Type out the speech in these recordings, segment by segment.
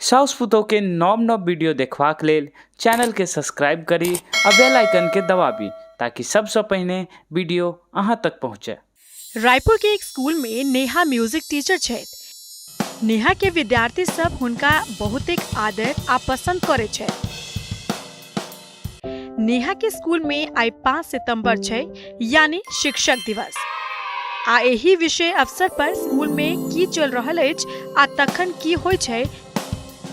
साउस पुतोह के नव नव वीडियो देखबाक लेल चैनल के सब्सक्राइब करी आ बेल आइकन के दबाबी ताकि सबसँ पहिने वीडियो अहाँ तक पहुँचे। रायपुर के एक स्कूल में नेहा म्यूजिक टीचर छथि। नेहा के विद्यार्थी सब हुनका बहुतेक आदर आ पसंद करे छथि। नेहा के स्कूल में आइ 5 सितंबर छै, यानी शिक्षक दिवस। आ एहि विषय अवसर पर स्कूल में की चल रहल अछि आ तखन की होइ छै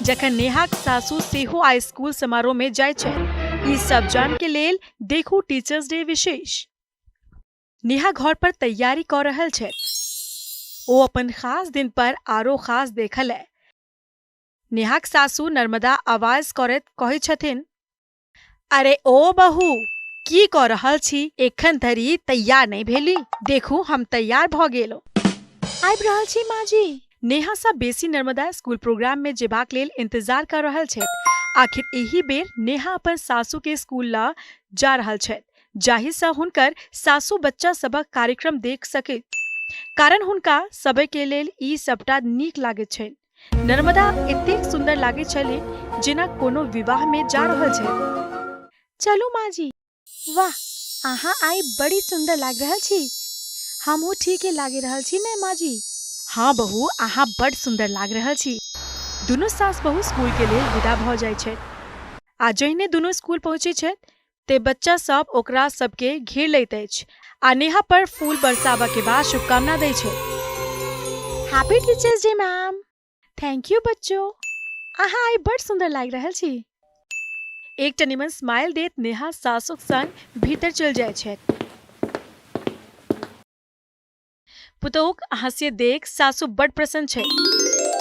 जखन नेहाक सासू सेहो आइ स्कूल समारोह में जाइ छै, ई सब जान के लेल देखू टीचर्स डे विशेष। नेहा घर पर तैयारी कऽ रहल छथि। ओ अपन खास दिन पर आरो खास देखल है। नेहाक सासू नर्मदा आवाज करैत कहै छथिन, अरे ओ बहू, की कऽ रहल छी? एखन धरि तैयार नहि भेली? देखू, हम तैयार भऽ गेलहुँ। आबि रहल छी माँ जी। नेहा सँ बेसी नर्मदा स्कूल प्रोग्राम में जेबाक लेल इंतजार कऽ रहल छथि। आखिर एहि बेर नेहा अपन सासू के स्कूल लऽ जा रहल छथि, जाहि सँ हुनकर सासू बच्चा सभक कार्यक्रम देख सकैत, कारण हुनका सबके के लेल ई सबटा नीक लागैत छनि। नर्मदा एतेक सुंदर लागैत छली जेना कोनो विवाह में जा रहल छथि। चलू माँ जी। वाह, अहाँ आइ बड़ी सुंदर लागि रहल छी। हमहूँ ठीके लागि रहल छी ने माँ जी? हाँ बहू, अहाँ बड्ड सुंदर लागि रहल छी। दुनू सास बहू स्कूल के लेल विदा भऽ जाइत छथि आ जहिने दुनू स्कूल पहुँचैत छथि ते बच्चा सब ओकरा सबके घेर लैत अछि आ नेहा पर फूल बरसाबऽ के बाद शुभकामना दै छै। Happy teachers day ma'am. Thank you बच्चो, अहाँ आइ बड्ड सुंदर लागि रहल छी। एकटा निमन स्माइल दैत नेहा सासुक संग भीतर चलि जाइत छथि। पुतोहुक हास्य देख सासु बड्ड प्रसन्न छै।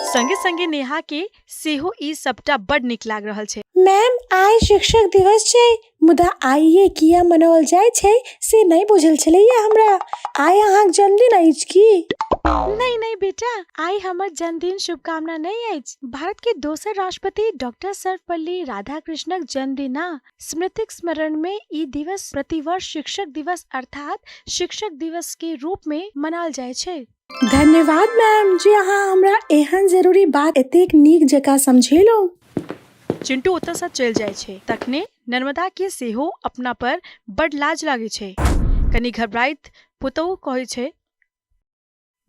संगे संगे नेहा के सेहो ई सबटा बड्ड नीक लागि रहल छै। मैम, आइ शिक्षक दिवस छै, मुदा आइये किया मनाओल जाइ छै से नहि बुझल छलैया हमरा। आइ अहाँक जन्मदिन अछि की? नहि नहि बेटा, आइ हमर जन्मदिन शुभकामना नहि अछि। भारत के दोसर राष्ट्रपति डॉक्टर सर्वपल्ली राधाकृष्णक जन्मदिन आ स्मृतिक स्मरण में ई दिवस प्रतिवर्ष शिक्षक दिवस अर्थात शिक्षक दिवस के रूप में मनाओल जाइ छै। धन्यवाद मैम जे अहाँ हमरा एहन जरूरी बात एतेक नीक जकाँ समझेलहुँ। चिंटू ओतऽ सँ चलि जाइ छै। तखने नर्मदा के सेहो अपना पर बड्ड लाज लागै छै। कनी घबराइत पुतोहु कहै छै,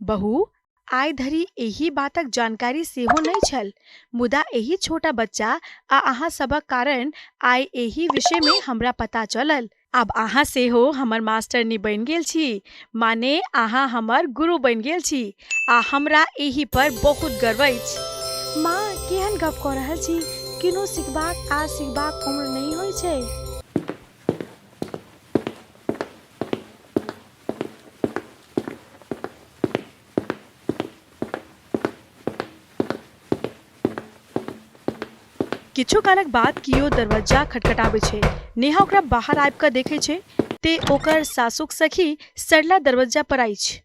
बहू, आइ धरि एहि बातक जानकारी सेहो नहि छल, मुदा एहि छोटा बच्चा आ अहाँ सभक कारण आइ एहि विषयमे हमरा पता चलल। आब अहाँ सेहो हमर मास्टरनी बनि गेल छी, माने अहाँ हमर गुरु बनि गेल छी आ हमरा एहि पर बहुत गर्व अछि। माँ, केहन गप कऽ रहल छी? किन्नहु सिखबाक आ सिखबाक उम्र नहि होइत छै। किछु कालक बाद कियो दरवज्जा खटखटाबै छै। नेहा ओकरा बाहर आबि कऽ देखै छै ते ओकर सासुक सखी सरला दरवज्जा पर अछि।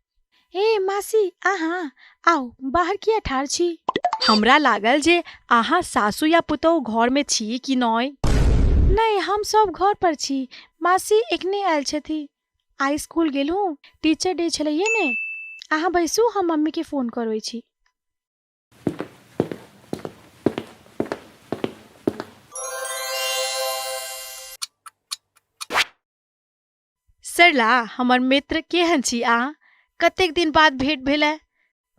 ए मासी, अहाँ आउ, बाहर किया ठाढ़ छी? हमरा लागल जे अहाँ सासु या पुतहु घर में छी कि नहि। नहि, हम सब घर पर छी। मासी एखने आयल छथि। आइ स्कूल गेलहुँ? टीचर डे छलैये ने। अहाँ बैसू, हम मम्मी के फोन करबै छी। सरला, हमर मित्र, केहन छी अहाँ? कतेक दिन बाद भेंट भेलै।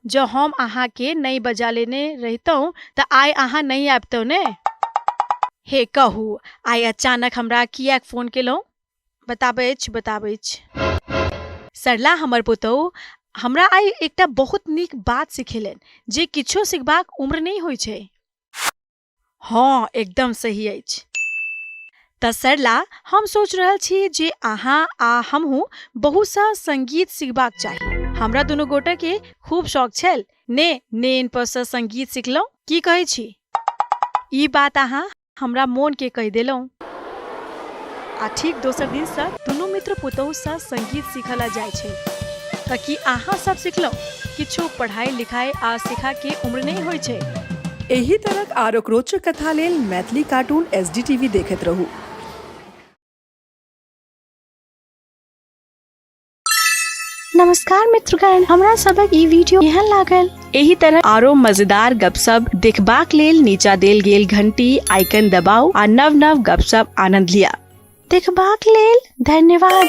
जँ हम अहाँके नहि बजा लेने रहितहुँ तऽ आइ अहाँ नहि आबितहुँ ने। हे कहू, आइ अचानक हमरा किएक फोन केलहुँ? बताबै छी, बताबै छी। सरला हमर पुतहु हमरा आइ एकटा बहुत नीक बात सिखेलनि जे किछो सिखबाक उम्र नहि होइ छै। हँ, एकदम सही अछि। तऽ सरला, हम सोचि रहल छी जे अहाँ आ हमहूँ बहुसँ सङ्गीत सिखबाक चाही। हमरा दुनू गोटेके खूब शौक छल ने नेनपनसँ सङ्गीत सिखलहुँ। की कहै छी? ई बात अहाँ हमरा मोनके कहि देलहुँ। आ ठीक दोसर दिनसँ दुनू मित्र पुतहुसँ सङ्गीत सीखऽ लए जाइ छै। तऽ की अहाँ सब सिखलहुँ? किछु पढ़ाइ लिखाइ आ सिखऽके उम्र नहि होइ छै। एहि तरहक आरोक रोचक कथा लेल मैथिली कार्टून एसडीटीवी देखैत रहू। नमस्कार मित्रगण, हमरा सबक ई वीडियो एहन लागल? एही तरह आरो मजेदार गपशप देखबाक लेल नीचा देल गेल घंटी आइकन दबाउ आ नव नव गपशप आनंद लिया। देखबाक लेल धन्यवाद।